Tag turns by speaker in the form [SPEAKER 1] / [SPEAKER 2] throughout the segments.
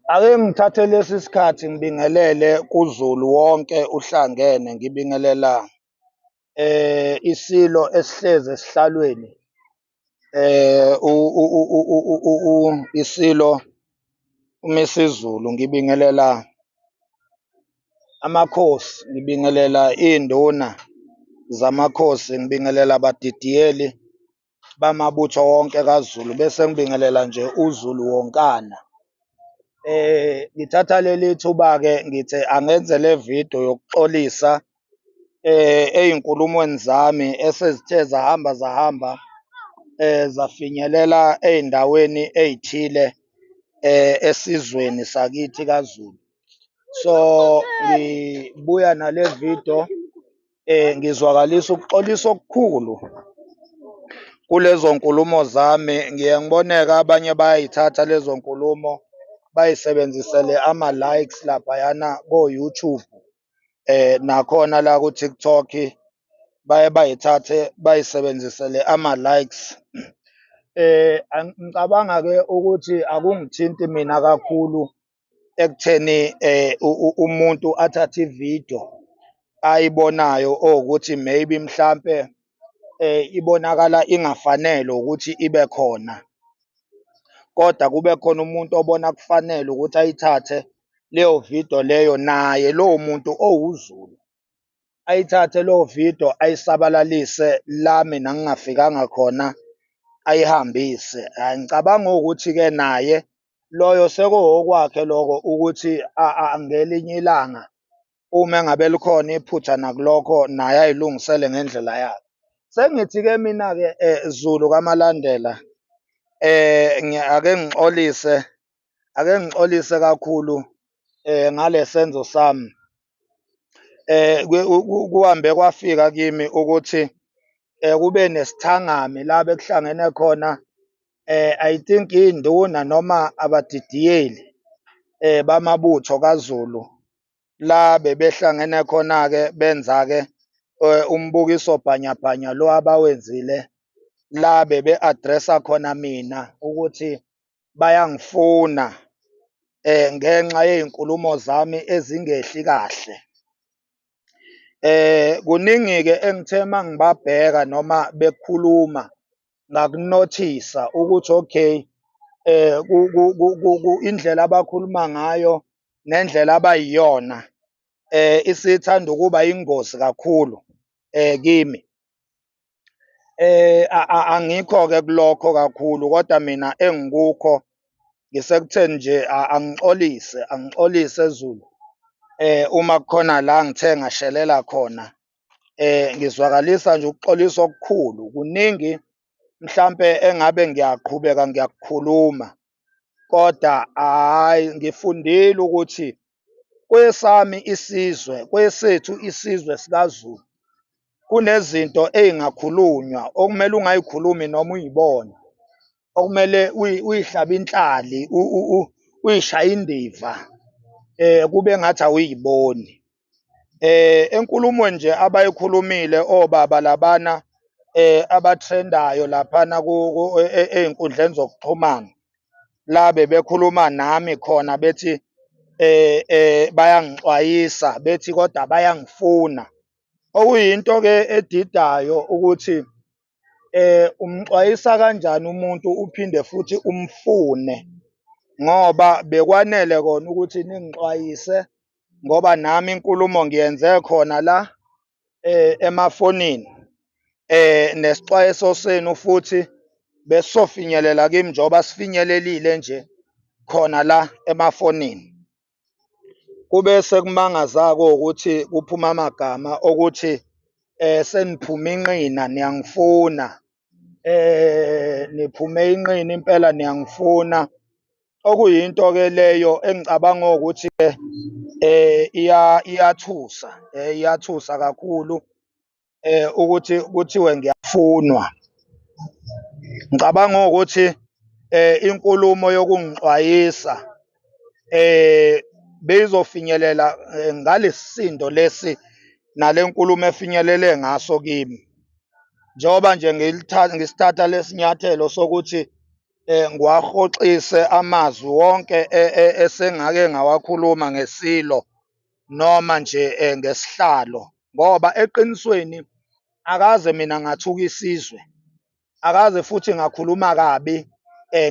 [SPEAKER 1] Ake ngithathe lesi sikhathi ngibingelele kuZulu wonke uhlangene, ngibingelela iSilo esihlezi esihlalweni, iSilo uMisuzulu, ngibingelela amakhosi, ngibingelela iy'nduna zamakhosi, ngibingelela abadidiyeli bamabutho wonke kaZulu, bese ngibingelela nje uZulu wonkana. Ngithatha leli thuba-ke ngithe angenze le vidiyo yokuxolisa ey'nkulumweni zami esezithe zahamba zahamba, zafinyelela ey'ndaweni ey'thile esizweni sakithi kaZulu. So, ngibuya nale vidiyo, ngizwakalisa ukuxolisa okukhulu kulezo nkulumo zami. Ngiye ngibone-ke abanye bayay'thatha lezo nkulumo bayisebenzisele ama-likes laphayana ko-YouTube, nakhona la ku-TikTok, baye bayithathe bayisebenzisele ama-likes. Ngicabanga-ke ukuthi akungithinti mina kakhulu ekutheni umuntu athathe ividiyo ayibonayo owukuthi maybe mhlampe ibonakala ingafanele ukuthi ibe khona, kodwa kube khona umuntu obona kufanele ukuthi ayithathe leyo vidiyo leyo, naye lowo muntu owuZulu, ayithathe leyo vidiyo ayisabalalise la mina ngingafikanga khona, ayihambise. Hhayi, ngicabanga ukuthi-ke naye loyo sekuwokwakhe lokho ukuthi ngelinye ilanga uma engabe likhona iphutha nakulokho naye ayilungisele ngendlela yakhe. Sengithi-ke mina-ke Zulu kaMalandela, ake ngixolise, ake ngixolise kakhulu ngale senzo sami. Kuhambe kwafika kimi ukuthi kube nesithangami la bekuhlangene khona I think iy'nduna noma abadidiyeli bamabutho kaZulu, la bebehlangene khona-ke benza-ke umbukiso bhanyabhanya lo abawenzile la bebe-address-a khona mina ukuthi bayangifuna ngenxa yey'nkulumo zami ezingehli kahle. Kuningi-ke engithe uma ngibabheka noma bekhuluma ngakunothisa ukuthi okay, indlela abakhuluma ngayo nendlela abayiyona isithanda ukuba yingozi kakhulu kimi. Angikho-ke kulokho kakhulu kodwa mina engikukho ngisekutheni nje angixolise, angixolise Zulu uma kukhona la ngithe ngashelela khona. Ngizwakalisa nje ukuxolisa okukhulu, kuningi mhlampe engabe ngiyaqhubeka ngiyakukhuluma kodwa hhayi ngifundile ukuthi kwesami isizwe, kwesethu isizwe sikaZulu, kunezinto ey'ngakhulunywa okumele ungayikhulumi noma uyibona, okumele uyihlabe inhlali, uyishaye indiva, kube ngathi awuyiboni. Enkulumweni nje abayikhulumile obaba labana abathrendayo laphana ey'nkundleni zokuxhumana, la bebekhuluma nami khona bethi bayangixwayisa bethi kodwa bayangifuna. Okuyinto-ke edidayo ukuthi umxwayisa kanjani umuntu uphinde futhi umfune ngoba bekwanele kona ukuthi ningixwayise ngoba nami inkulumo ngiyenze khona la emafonini nesixwayiso senu futhi besizofinyelela kimi njengoba sifinyelelile nje khona la emafonini. Kube sekumangaza-ke ukuthi kuphuma amagama okuthi seniphume inqina niyangifuna, niphume inqina impela niyangifuna. Okuyinto-ke leyo engicabanga ukuthi-ke iyathusa, iyathusa kakhulu ukuthi kuthiwe ngiyafunwa. Ngicabanga ukuthi inkulumo yokungixwayisa beyizofinyelela ngalesisindo lesi nale nkulumo efinyelele ngaso kimi. Njengoba nje ngisithatha lesinyathelo sokuthi Ngiwahoxise amazwi wonke esengake ngawakhuluma ngeSilo noma nje ngesihlalo, ngoba eqinisweni akaze mina ngathuka isizwe, akaze futhi ngakhuluma kabi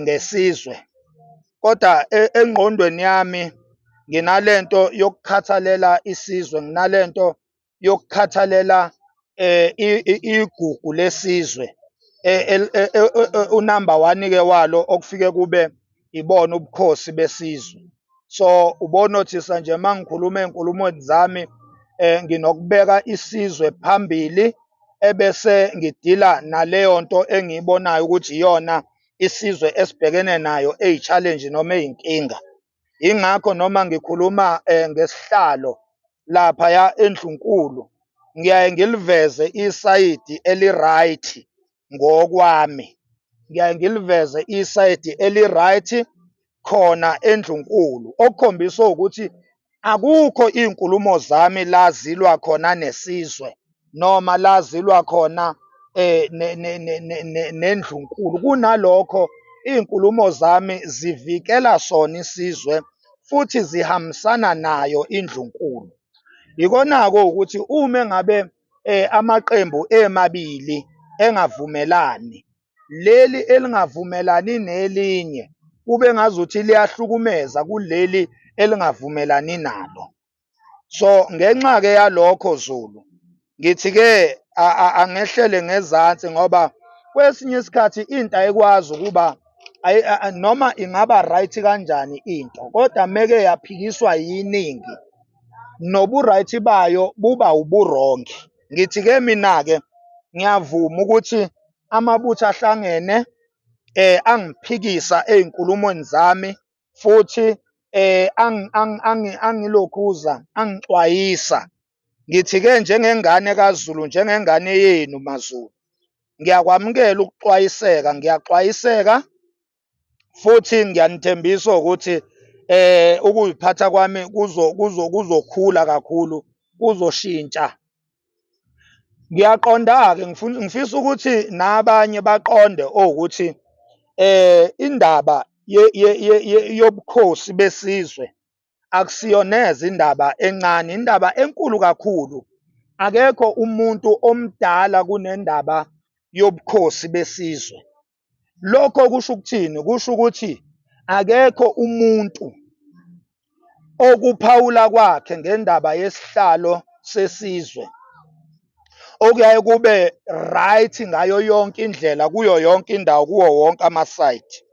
[SPEAKER 1] ngesizwe. Kodwa engqondweni yami nginalento yokukhathalela isizwe, nginalento yokukhathalela igugu lesizwe, unamba one-ke walo okufike kube ibona ubukhosi besizwe. So ubonothisa nje uma ngikhuluma ey'nkulumweni zami nginokubeka isizwe phambili ebese ngidila naleyo nto engiyibonayo ukuthi iyona isizwe esibhekene nayo eyi-challenge noma eyinkinga. Yingakho noma ngikhuluma ngesihlalo laphaya eNdlunkulu, ngiyaye ngiliveze isayidi eli-right ngokwami. Ngiyaye ngiliveze isayidi eli-right khona eNdlunkulu, okukhombisa ukuthi akukho iy'nkulumo zami la zilwa khona nesizwe noma la zilwa khona nendlunkulu. Kunalokho iy'nkulumo zami zivikela sona isizwe futhi zihambisana nayo indlunkulu. Yikona-ke ukuthi uma engabe amaqembu emabili engavumelani, leli elingavumelani nelinye kube ngazuthi liyahlukumeza kuleli elingavumelani nalo. So ngenxa-ke yalokho Zulu, ngithi-ke angehlele ngezansi ngoba kwesinye isikhathi into ayikwazi ukuba noma ingaba right kanjani into, kodwa meke yaphikiswa yiningi, nobu-right bayo buba ubu-wrong. Ngithi-ke mina-ke ngiyavuma ukuthi amabutho ahlangene angiphikisa ey'nkulumweni zami futhi angilokhuza angixwayisa. Ngithi-ke njengengane kaZulu, njengengane yenu maZulu, ngiyakwamukela ukuxwayiseka, ngiyaxwayiseka futhi ngiyanithembisa ukuthi ukuziphatha kwami kuzo kuzo kuzokhula kakhulu, kuzoshintsha. Ngiyaqonda-ke ngifuna ngifisa ukuthi nabanye baqonde owukuthi indaba yobukhosi besizwe akusiyo neze indaba encane, indaba enkulu kakhulu. Akekho umuntu omdala kunendaba yobukhosi besizwe. Lokho kusho ukuthini? Kusho ukuthi akekho umuntu okuphawula kwakhe ngendaba yesihlalo sesizwe okuyaye kube right ngayo yonke indlela kuyo yonke indawo kuwo wonke amasayidi.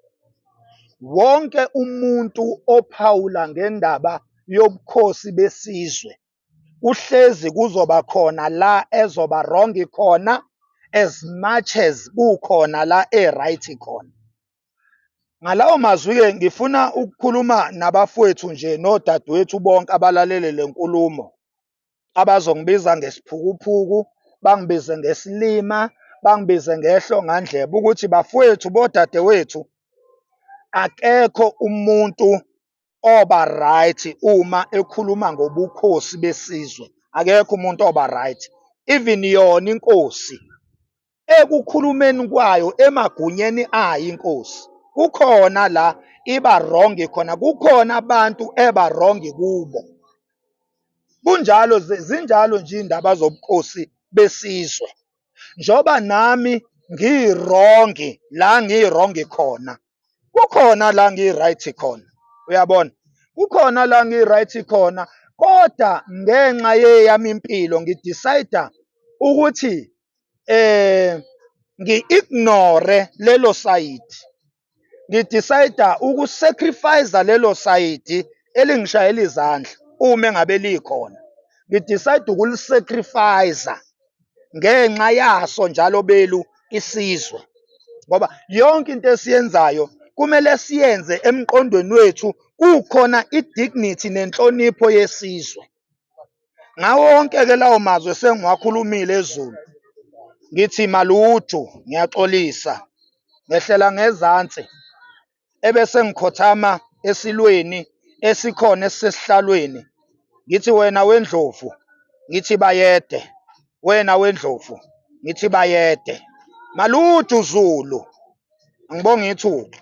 [SPEAKER 1] Wonke umuntu ophawula ngendaba yobukhosi besizwe kuhlezi kuzoba khona la ezoba wrong khona as much as kukhona la e-right khona. Ngalawo mazwi-ke ngifuna ukukhuluma nabafowethu nje nodadewethu bonke abalalele le nkulumo, abazongibiza ngesiphukuphuku, bangibize ngesilima, bangibize ngehlongandlebe ukuthi bafowethu bodadewethu, akekho umuntu oba right uma ekhuluma ngobukhosi besizwe. Akekho umuntu oba right. Even yona inkosi ekukhulumeni kwayo emagunyeni ayo inkosi kukhona la iba wrong khona, kukhona abantu eba wrong kubo. Kunjalo zinjalo nje iy'ndaba zobukhosi besizwe. Njengoba nami ngi-wrong la ngi-wrong khona, kukhona la ngi-right khona, uyabona? Kukhona la ngi-right khona, kodwa ngenxa yeyami impilo ngi-decide-a ukuthi ngi-ignore lelo sayidi. Ngi-decide uku-sacrifice lelo sayidi elingishayela izandla uma engabe likhona. Ngi-decide ukuli-sacrifice ngenxa yaso njalo belu isizwe. Ngoba yonke into esiyenzayo kumele siyenze emqondweni wethu kukhona i-dignity nenhlonipho yesizwe. Ngawo wonke-ke lawo mazwi esengiwakhulumile eZulu, ngithi maluju, ngiyaxolisa, ngehlela ngezansi ebese ngikhothama esilweni esikhona esisesihlalweni, ngithi wena wendlovu, ngithi bayede, wena wendlovu, ngithi bayede. Maluju Zulu, angibonge ithuba.